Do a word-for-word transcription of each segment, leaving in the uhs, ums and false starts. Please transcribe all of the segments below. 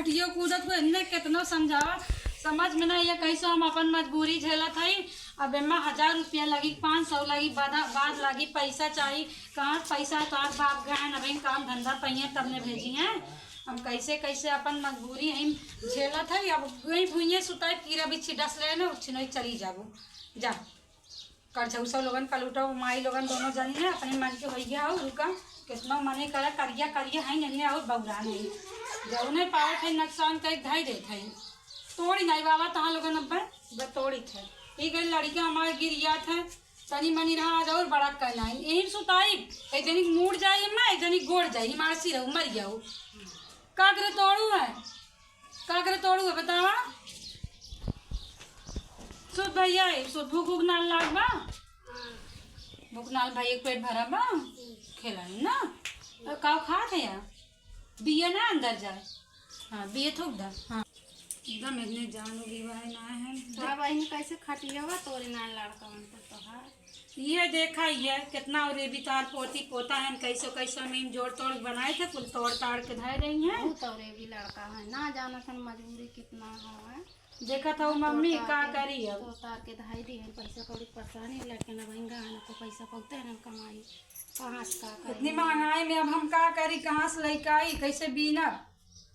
यो कूदत को इन्हें कितनो समझावा, समझ में ना ये कैसो हम अपन मजबूरी झेलत हई। अब एमा हजार रुपया लगी, पाँच सौ लगी, बाद, बाद लगी, पैसा चाही। कहाँ पैसा? तो आज बाप गए हैं, अभी काम धंधा पहिए तब ने भेजी हैं। हम कैसे कैसे अपन मजबूरी हम झेलत हई। अब वही भुइये सुताई, कीड़ा बिच्छी डस ले ना, उछिनोई चली जाबू। जा। करछऊ सब लोगन, कलूटा माई लोगन दोनों जनी है, अपने मन के होइया हो, रुका, कितना मने करे, करिया करिया है, नहीं और बौरा नहीं। जौने पावत है, नुकसान कई धाई देत है। तोड़ी नहीं बाबा, तहाँ लोगन अब बे तोड़ी थे। ई गई लड़कियाँ हमारे गिरिया थे, तनी मनी रहा, आज और बड़ा कहना है। यही सुताई, एक जनी मुड़ जाई, मैं एक जनी गोड़ जाई, मारसी रहू, मर जाऊ। का करे तोड़ू है? का करे तोड़ू है, बतावा? सुध भैया, सुध भूख उख नाल लाग बा? भूख नाल भाई, एक पेट भरा बा? खेलाई ना? और काव खात है यार? बिया ना अंदर जाए। हाँ, बिया थूक दा। हाँ। एकदम इतने जान उगी बा ना है। का बहिनी, कैसे खटिया बा तोरे ना लड़का मन तो तोहार? ये देखा, ये कितना और ये भी तार पोती पोता है, कैसो कैसो में जोड़ तोड़ बनाए थे, कुल तोड़ ताड़ के धर रही हैं। बहुत और ये भी लड़का है, ना जानत हन मजबूरी कितना है। देखत हऊ मम्मी, का करी अब? तोड़ ताड़ के धर दी है, पैसा कौड़ी परेशानी, लड़के ना बहिंगा है, ना को पैसा पौते है, ना कमाई, कहाँ से का करी? इतनी महंगाई में अब हम का करी, कहाँ से लेके आई, कैसे बीनब?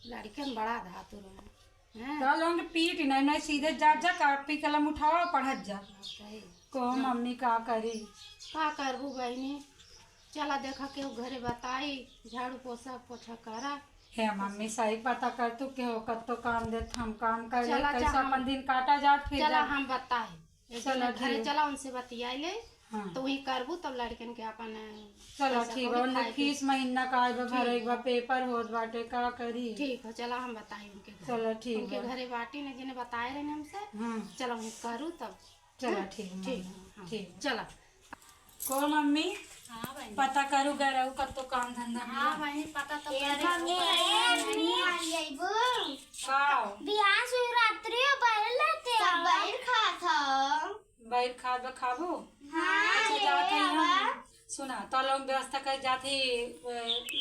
लड़कन बड़ा धातु रहे। हैं? तो लोग पीट नहीं, नहीं सीधे जा, जा, कापी कलम उठावा, पढ़त जा। सही। को मम्मी का करी? का करबू बहिनी? चला देखा केहू घरे बताई, झाड़ू पोछा, पोछा करा। हे मम्मी, सही पता कर तू, केहू कत्तो काम देत, हम काम कर ले, चला, कैसे चला, अपन हम दिन काटा जात, फिर चला, जा। हम बताई। एक चला, दिन घरे ठीक। चला, उनसे बतियाई ले, हाँ। तो वही करबू, तब लड़कन के अपन चला, पैसा ठीक कौड़ी बा, उनके खाए के। फीस महीना का आए बा, ठीक भरे के बा, बा। पेपर होत बाटे, का करी? ठीक हो, चला, हम बताई उनके घरे। चला, ठीक उनके बा। घरे बाटी ने, जिन्हें बताए रहे हमसे। हाँ। चला, वही करू तब। चला, हाँ? ठीक, ठीक, मम्मी, हाँ, ठीक। चला। को मम्मी, हाँ, बहन। पता करू गरऊ कत्तो काम धंधा हाँ, मिला। बहन, पता तो ए, करे। मम्मी, ए, मम्मी, आ जाइबू। का? बिहान शिवरात्रि हो, बैर लेते सब आओ। बैर खात हो। बैर खात बा, खाबू? हाँ, अच्छा, ले जात हई हम। आवा। सुना, तो लोग व्यवस्था कर जात ही, ए,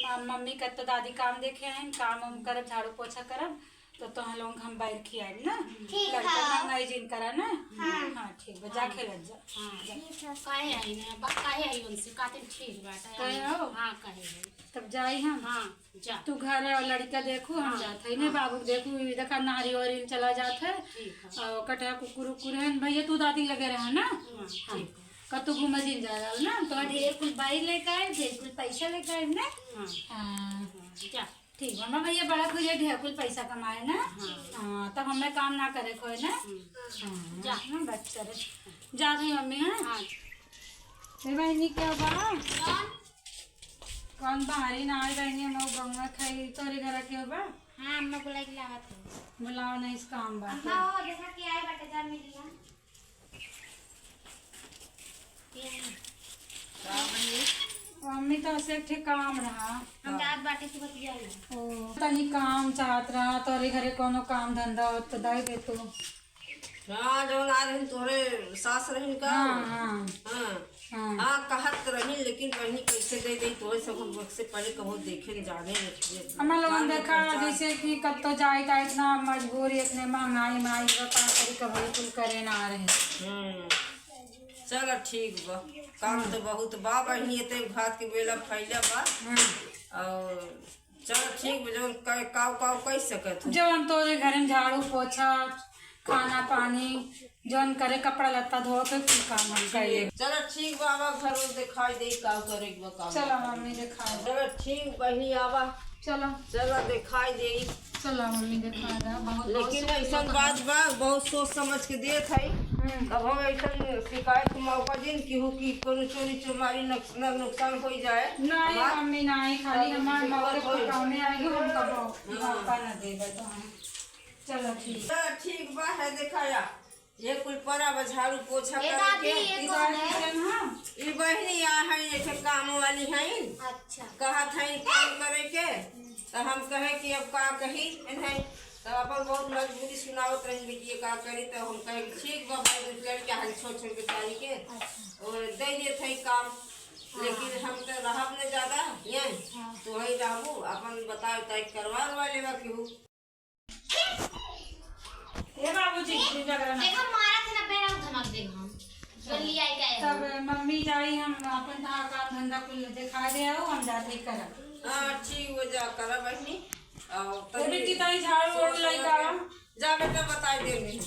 म-, मम्मी कत्तो दादी काम देखे हैं, काम उम करब, झाड़ू पोछा करब। तो तोहन लोगन के हम बैर खियाइब ना? ठीक लड़का है। मंगाई जिन करा ना? हाँ। हाँ, ठीक बा, जा हाँ। खेलत जा। हाँ, जा। ठीक है। काहे आई ना? बा-, काहे आई उनसे? कहते ठीक बात है। कहे हो? हाँ, कहे हो। तब जाई हम। हाँ, जा। तू घर और लड़का देखू, हम हाँ, जात है। हाँ। बाबू के देखू, ई देखा नारी ओरी चला जात है। ठीक है। और कटहा कुकुर उकुर है। भैया, तू दादी लगे रहा ना? हाँ, हाँ। ठीक है। कतू घूमे जिन जाए ना? तो ढेर कुल बैर लेके आए, ढेर कुल पैसा लेके आए ना? हाँ। हाँ। हाँ, जा। ठीक बा, हमार भैया बड़ा खुश है, ढेर कुल पैसा कमाए ना। हाँ। हाँ, तब हमें काम ना करे खोए ना। हम्म। हाँ, जा। हाँ, बस करे। जा रही मम्मी, हाँ? हाँ। ए बहिनी, क्या बा? कौन? कौन बाहरी ना आए बहिनी, हम गंगा खाई, तोरे घर के बा? हाँ, अम्मा बुलाई के लावत है। बुलाओ ना, इस काम बा। अम्मा, हो, देखा कि आए बाटे, जा मिली ना। का बहिनी? मम्मी तो से एक ठे काम रहा। हम जात बाटे से बतिया ले। ओ, तनी काम चाहत रहा, तोरे घरे कोनो काम धंधा हो तो दे दे तू। हाँ, जौन आ रहिन तोहरे सास रहिन का? हाँ, हाँ। हाँ। हाँ। हाँ, कहत रहिन, लेकिन बहिनी कैसे दे दे, तोहरे सब हम से पहले कबो देखे न जाने न। हमार लोगन जाने देखा, पहचान। जैसे कि कब तो जाए का इतना मजबूरी, इतने महंगाई में आई बा, का करी, कबो कुल करे ना रहे। हम्म। चल ठीक बा, काम तो बहुत बा बहिनी, एते भात के बेला फैला बा। हम्म। और चल ठीक बा, जौन क-, काव काव कह सकत हो। जौन तोरे घर में झाड़ू पोछा, खाना पानी, जौन करे, कपड़ा लत्ता धो के कुल काम हम करिए। चल ठीक बा, आवा घर में दिखाई दे, काव करे के बा, काव चलो ना करे। मम्मी, दिखाई दे। चल ठीक बहिनी, आवा। चलो। चलो, दिखाई दे। चलो, मम्मी, दिखा दे। बहुत, बहुत लेकिन शुक्रिया ऐसन बा। बात बा, बहुत सोच समझ के देत है। हम्म। अब हम ऐसन शिकायत के मौका दिन केहू की कोनो चोरी चुमारी नुकस-, नुकसान हो जाए। नहीं, हमार मम्मी, नहीं, खाली हमार दिक्कत मौके पर होई। कामे आएगी, हम कबो हाँ। मौका न देबे तो हम। चलो, ठीक। चलो, ठीक बा, है दिखाया। ये कुल परा बा झाड़ू पोछा ए करे दादी, के। ये ई कौन दादी है? है ना? ई बहिनी आ है, ये ठे काम वाली है। अच्छा। कहत है काम करे के, तो हम कहे कि अब का कही इन्हें, तो अपन बहुत मजबूरी सुनावत रही बेटी, ये का करी, तो हम कहे कि ठीक बा भाई, दूसरे के हाल छोड़ छोड़ के जाई के, अच्छा। और दे देत है काम, हाँ। लेकिन हम तो रहब न ज्यादा, ये, हाँ। तो वही रहबू, अपन बताए उताए करवा उरवा लेबा केहू। ए बाबूजी, झगड़ा ना। देखो, मारा थे ना, बेरा धमक देब हम। बोल लिया है क्या है? तब मम्मी जाई, हम अपन धा-, काम धंधा कुल देखा दे आओ, हम जाते ही करब। हाँ, ठीक हो जा, करा बहनी। और ए तनी बेटी, तनी झाड़ू वाड़ू सोच लेके समझ के आवा। जा बेटा, बताई दे में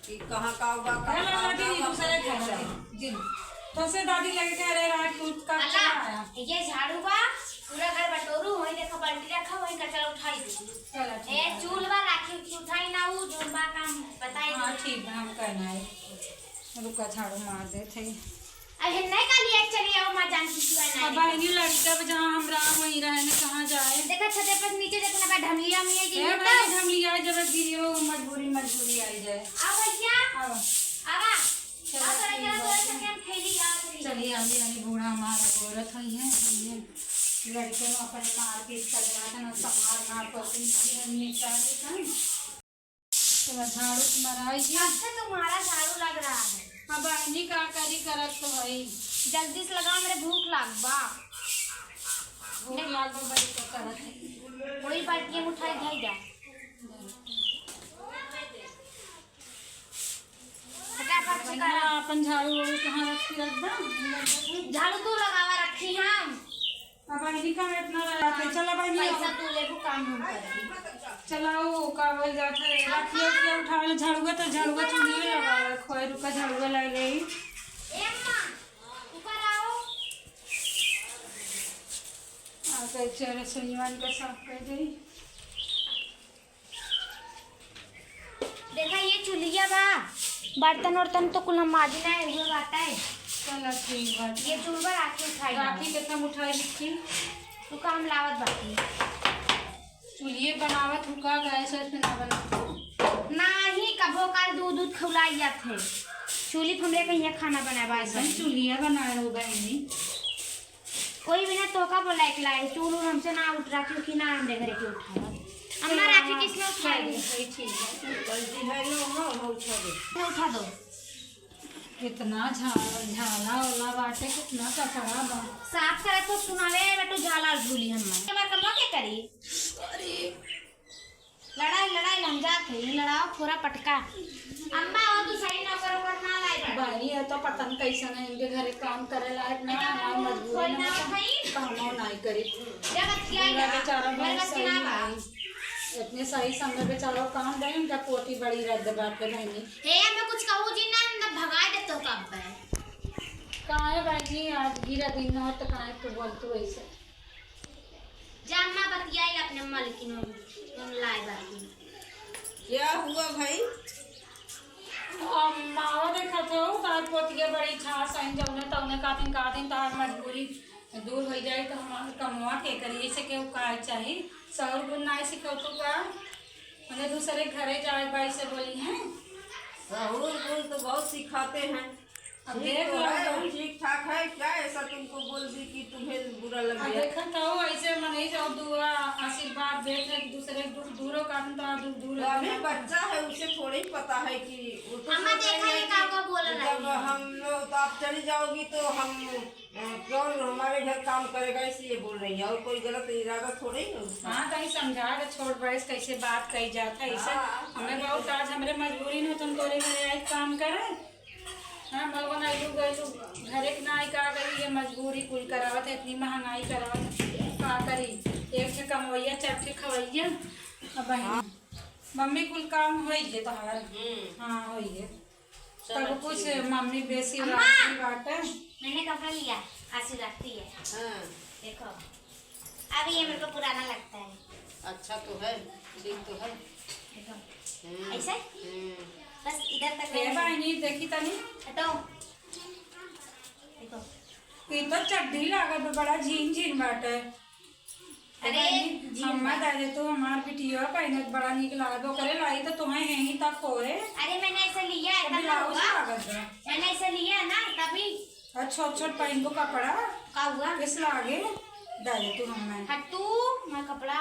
कि कहाँ का बा, कहाँ अरे का दादी, ना बा, दूसरे घर सब में। जी। तो से दादी लगे कह रहे रहा कि उसका अल्लाह, अच्छा आया। ये झाड़ू बा, पूरा घर बटोरू, वहीं देखो बाल्टी रखा, वहीं कचरा उठाई दे। चलो, ठीक ए, है। चूल बा, राखी उखी उठाई ना, उ जोन बा काम बताई हाँ, दे। ठीक बा, हम कहना है। रुका, झाड़ू मार देत है। अरे नहीं, कल ये चली आओ, माँ जान की सिवाय ना अब नहीं। बहनी लड़का अब जहाँ हम रहा, वहीं रहे न, कहाँ जाए? देखा छते पर नीचे देखो ना, बा ढमलिया में ये ए गिरी भाई, तो। ढमलिया जब गिरी हो, मजबूरी, मजबूरी आई जाए। आओ भैया। आओ। आवा। चलो, आओ, चलो, ठीक चलो, बा। थोड़ा सा हम खेली, आओ, खेली। चलिए, अभी, अभी बूढ़ा हमारा गोरत हुई है, हुई है। लड़के में अपने मारपीट कर रहा था ना, संभाल ना पड़ती, निपटा देता है। तो झाड़ू तो मराई है। अच्छा, तुम्हारा झाड़ू लग रहा है। अब बहनी का करी, करत तो हई। जल्दी से लगाओ, मेरे भूख लाग बा। भूख लाग बा, बड़ी तो करत है। वही बाल्टी में उठाई, धई जा। फटाफट से बहनी करा। अपन झाड़ू वाड़ू कहाँ रख के रख दा? झाड़ू तू लगावा, रखी हम। अब बहनी का इतना रहता है। चला बहनी, पैसा तू लेबू, काम हम करबू। चलाओ, का बोल जात है, रखिए, रखिए, उठा ले, झड़ुआ तो झड़ुआ चूल्हे लगा रखो है, रुका, झड़ुआ ला ले। ए अम्मा, ऊपर आओ। आ गए, चलो, सुनिवान का साफ कर दे। देखा, ये चुलिया बा, बर्तन उर्तन तो कुल हम माजी ना हुए बाटे। चला, ठीक बा। ये चूल्हा राखी उठाई। राखी कितना उठाई लिखी? तू काम लावत बाटी। चुलिये बनावत हूँ का, गैस वैस पे ना बनावत हूँ? नाही, कबो काल दूध दूध खौलाई जात है। चूल्ही पे हमरे कहिया खाना बनाए बा एकदम एकदम। चुलिया बनाए हो बहनी। कोई भी ना तोका बोला एक लाई, चूल उल हमसे ना उठ रहा, क्योंकि ना हमरे घरे के उठावा। अम्मा राखी किसने उठाई? सही चीज है। गलती है लो, हाँ, हाँ, उठा दे। मैं उठा दो। कितना झा-, झाला वाला बाटे, कितना कचरा बा। साफ करे तो सुनावे, बेटू झाला और धूली हम्मा। एक बार कमवा के करी? अरे। लड़ाई, लड़ाई, हम जात है, लड़ाओ, फोरा पटका। अम्मा, वो तू सही नौकर ओकर ना लाई बाटे। बहनी, ये तो पता न कैसन है, इनके घरे काम करे लायक ना, बेटा, हमार मजबूरी कोई ना ना होता, भाई। तो हम ना करी। जब बतियाई पूरा ना, बेचारा मेरे बहुत बस की सही ना बा। है। इतने सही समय बेचारा काम दे, इनका पोती बड़ी रद्द बाटे बहनी। हे, हमें कुछ कहू जी ना, हम भगाई दे तो कब है। काहे बहनी, आज गिरा दिन ना हो तो काहे तू बोल तू ऐसे? जा अम्मा बतियाई अपने मलकिन, हम लाए बाटी। क्या हुआ भाई? अम्मा, वो देखत हो, तार पोतिया बड़ी छास आइन, जौने तौने कातिन कातिन तार मजबूरी दूर हो जाए तो हमार कमवा के करी, ऐसे केहू का चाही? सहूर गुण ना सिखौतू का? मने दूसरे घरे जाए बाई से बोली हैं। सहूर गुण तो बहुत सिखाते हैं। अब ठीक देख तो लो है, तुम। ठीक ठाक है, क्या ऐसा तुमको बोल दी कि तुम्हें बुरा लग अब गया? देखत हो, ऐसे मनई जब दुआ आशीर्वाद देत है, एक दूसरे के दुख दूरो का, तो दुख दूर तो अभी होता है। बच्चा है, उसे थोड़े ही पता है कि वो तो अम्मा सोच रही देखा है ये कि का को बोल रही जब है। हम लोग, तो आप चली जाओगी तो हम, अ, कौन हमारे घर काम करेगा, इसलिए बोल रही है, और कोई गलत इरादा थोड़े ही है उसका। हाँ, कहीं समझा के छोड़ बड़े से कैसे बात कही जात है, ऐसे हाँ। हमें बहुत आज हमरे मजबूरी में तुम तोरे घरे आई काम करे। हाँ, मलवा ना आइलू गइलू, घरे के ना आई का करी, ये मजबूरी कुल करावत है, इतनी महंगाई करावत है, का करी? एक ठे कमवैया, चार ठे खवैया। अब बहिनी, हाँ। मम्मी कुल काम होई है तोहार? हम्म। हाँ, होई है। चलो, तब कुछ ठीक है। मम्मी बेसी अम्मा! राखी बाटे। मैंने कपड़ा लिया, आज से राखी है। हाँ। देखो। अब ये मेरे को पुराना लगता है। अच्छा तो है, ठीक तो है। देखो। हम्म, ऐसा है? हम्म। बस इधर तक ए है। बहिनी, देखी तनी। हटो। देखो। ये तो चड्ढी लागत बा, बड़ा झीन झीन बाटे। ए अरे, बहिनी, झीन अम्मा बा। दादे तो हमार बिटिया पहिनत बड़ा नीक लागत बा, ओकरे लाई तो तुम्हें यहीं तक होए। अरे, मैंने ऐसा लिया है, तो तब ना ब्लाउज हुआ। लागत बा। मैंने ऐसा लिया ना, तभी। और छोट छोट पहनबो कपड़ा। का हुआ? किस लागे? दे दे तू हमें। हट तू, मैं कपड़ा।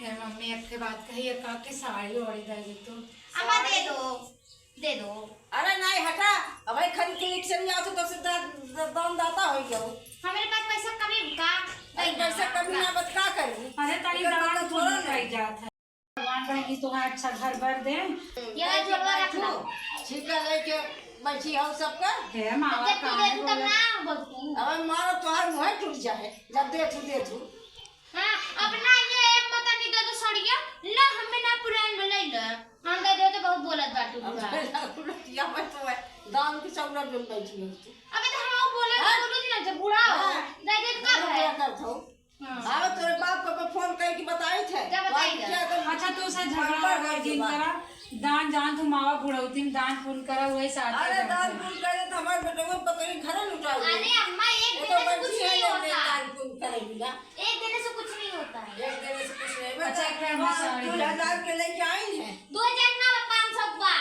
हे मम्मी, एक ठे बात कही, एक आके साड़ी ओढ़ी दे दे तू। अम्मा, दे दो, दे दो। अरे नहीं, हटा। अब भाई खरीद के लेके चली आओ तो तब से दा-, दा-, दान दाता हो गया हो। हमारे पास पैसा कमी का? अरे पैसा कमी ना, बस का करी? अरे तारी एकर दान मतलब थोड़ा थोड़ा ना। रह जात है। भगवान बहनी, तोहार अच्छा घर बर दे। ये लेके झोलवा रख बैठू, लो। छिक्का लेके बैठी हो सबका। हे मावा, जब तू काहे देखू तब बोलत? ना बोलतू। अबे मारो, तोहार मुँह टूट जाए, जब देखू, देखू। हाँ, अपना ये एक पता नहीं दे दो सड़िया, ला हमें ना पुरान में ले ले। हम दे दे तो बहुत बोलत बाटू अब बुढ़ा। लड़किया में तो है, दान के चौरा में बैठी हो तू। अबे तो हम बोले हाँ? बोलू जी ना, जब बुढ़ा हो, हाँ। दे दे तो का बोलो है? क्या करत हो? हाँ। आओ, तोरे बाप को फोन करके बताई थे। क्या बताई बाप थे? क्या कर- अच्छा, तू से झगड़ा पागल हो हो गई गया। करा। दान जान तू मावा बुढ़ौती में दान पुण्य करा, वही साथ अरे, में दान जाता। पुण्य करे तो हमारे बेटवा पता नहीं घर लुटा हुआ। अरे अम्मा, एक ये दिन तो से कुछ बच्ची है, नहीं ये होता। दान पुण्य करे बिना। एक दिन से कुछ नहीं होता है। एक दिन से कुछ नहीं होता। अच्छा, एक बार हम हाँ, साड़ी दो हजार के लेके आई है। दो हजार ना, पाँच सौ बा।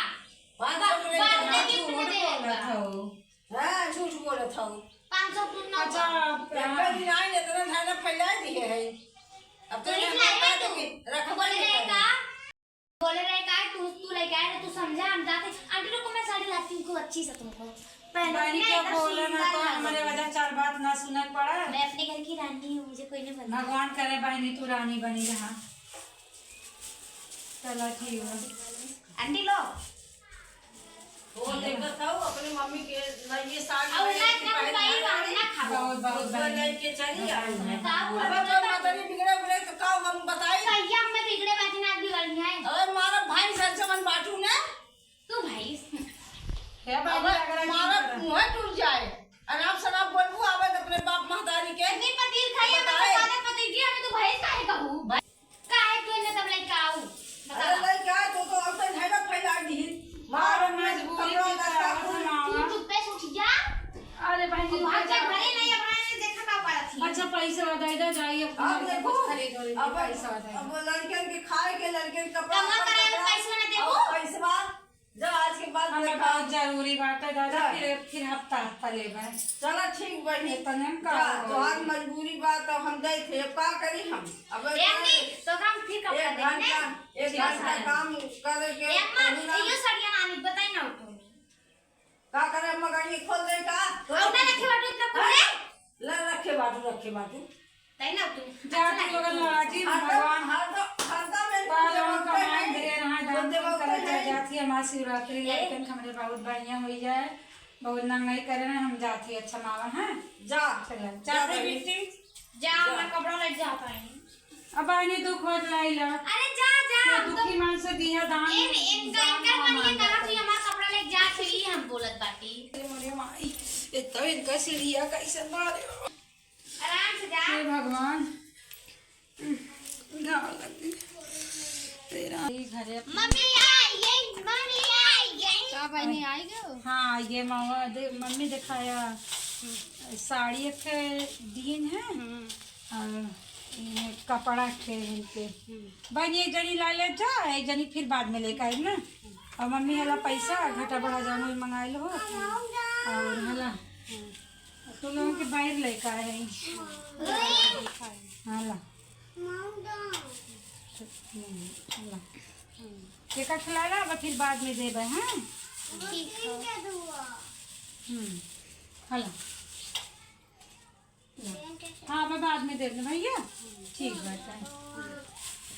पाँच सौ के बा-, लेके आई। झूठ बोलत हो। हाँ, झूठ बोलत हूँ। पाँच सौ टून ना अच्छा, हुआ। आप एक कहीं नहीं आए, इतना धारणा फैला दिए है। अब तो तो ये नहीं नहीं पता तो कि रखबा बोले नहीं रहेगा, बोले रहेगा, तू, तू लेके आए, तू समझा, हम जाते। आंटी, रुको, मैं साड़ी लाती हूँ, खूब अच्छी से तुमको पहनो। बहनी, नहीं, क्या एकदम बोला ना, सुंदर तो लग हमारे रही है। वजह चार बात ना सुनक पड़ा। मैं अपने घर की रानी हूँ, मुझे कोई नहीं बनना। भगवान करे बहनी, तू रानी बनी रहा। चला, ठीक है। आंटी, लो। वो देखत हूँ, अपने मम्मी के लिए ये साड़ी और पहन ना के खाओ, पहन भाई, के और ना खाओ। बहुत, बहुत उसमें बहनी। लेके चली आई है। का हुआ? अब तो मदरी बिगड़े उगड़े तो का हम बताई? भैया, हमें बिगड़े बाजी ना बिगड़नी है। अरे मारा भाई सर से मन बाटू ने। तू भाई। हे बाबू, अगर अगर मुँह टूट जाए, अनाप शनाप बोलबू, आवे तो अपने बाप महतारी के इतनी पतीर खाई, हमें बताए। तो ज्यादा पतीर की, हमें तू भाई काहे कहू? काहे तू एने तब लइका आऊ? बता। अरे लइका, तू तो अब तक हैरत फैला दी। मार और अपने मजबूरी कपड़ा की लत्ता बात खोल। है, मावा। तू चुप्पे से उठ जा। अरे बहन जी, और भाग जा, जा। घरे नहीं, अपना नहीं देखा का पाया थी। अच्छा, पैसा दे दे, जाइए, अब अपना देखो, कुछ खरीद हो रही है, अब, पैसा दे दे। अब लड़कन के खाए के, लड़कन के कपड़ा कमा लत्ता, कराए, कपड़ा, पैसा ना देबो? अब पैसा, जा, आज के बाद हमें देखा। बहुत जरूरी बात है दादा, जा। फिर, फिर हफ्ता, हफ्ता लेबे। चला, ठीक बहिनी। इतने में का जा, होई? तोहार मजबूरी बा, तो हम जाइत है, अब का करी हम? अब ए आंटी, तो हम फिर कपड़ा एक देंगे। घंटा, एक ठीक घंटा है। काम करे के ए अम्मा, पड़ी ना। यो सड़िया नानी, बताई ना तुम। का करे, मगर ये खोल दे का? और ना रखे बाटू इतना खुले? हाँ? ला, रखे बाटू, रखे बाटू। तै ना तू। जा, अच्छा तू लगे। लोगन नाराजी, हरदम, भगवान हरदम, हरदम में पार पूजा हम होते कमाए हैं, ढेर हैं, तो दान देवा पुण्य होते करत जा, हैं। जात ही हमार शिवरात्रि ए? लड़कन के हमरे बहुत बढ़िया होई जाए, बहुत नंगाई करे ना, हम जात ही अच्छा मावा, हाँ? जा। चला, जा जा भाई। बेटी। जा, जा। हमार कपड़ा ले जा पाई। अब आने दुख होत लाई ला। अरे जा, जा, ये हम तो दुखी मन से दिया दान, इन, इनका, दान इनकर ना मन ये मांगा कहा था। कि हमार कपड़ा ले जा, चली हम बोलत बाटी। अरे मोरे माई, ये तो इनका सीढ़िया कैसे मारे हो? आराम से जा। हे भगवान, घाव लग गई। तेरा ई घरे मम्मी आई गई, मम्मी आई गई। का बहनी आई गयो? हाँ, ये मावा दे, मम्मी दिखाया, साड़ी एक ठे दीन है, हम्म। और ये कपड़ा एक ठे इनके। हम्म। बहनी एक जनी ला ले जा, एक जनी फिर बाद में लेकर आई ना। और मम्मी हला पैसा घटा बढ़ा जानो मंगाइल हो। और हला हम्म। तो लोगों के बाहर लेकर आए हैं। हाँ, ला। ला। एक खिला ला, अब फिर बाद में देबे, हाँ? ठीक है। हम्म, हाँ, ला। ला। हाँ, अब बाद में देबे भैया। ठीक बात है।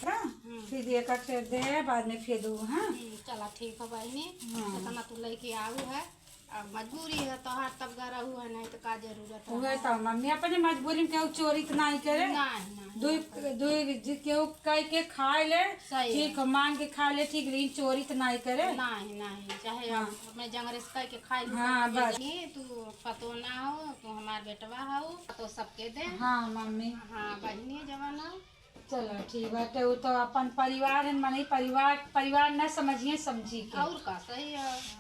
हाँ, फिर एक अक्षर दे, बाद में फिर दो, हाँ? हम्म, चला, ठीक है बहनी। हाँ। इतना तू लेके आऊ है। अब मजबूरी है तोहार, तब गरहू है, नहीं तो का जरूरत है? उहे तो मम्मी, अपने मजबूरी में केहू चोरी तो नहीं करे। नहीं, नहीं, दुई, नहीं करे। दुई जि-, केहू कह के खाए ले, सही ठीक है। हो, मांग के खाए ले, ठीक, लेकिन चोरी तो नहीं करे। नहीं, नहीं, चाहे हाँ। हम अपने जंगरे से कह के खाए ले, हाँ, सबके बस। दे। तू पतो ना हो, तू हमार बेटवा हो, तो सबके दे। हाँ, मम्मी। हाँ, बहिनी जवान हो। चलो, ठीक बाटे, वो तो अपन परिवार है, मनई परिवार, परिवार ना समझिए, समझी के। और का, सही है।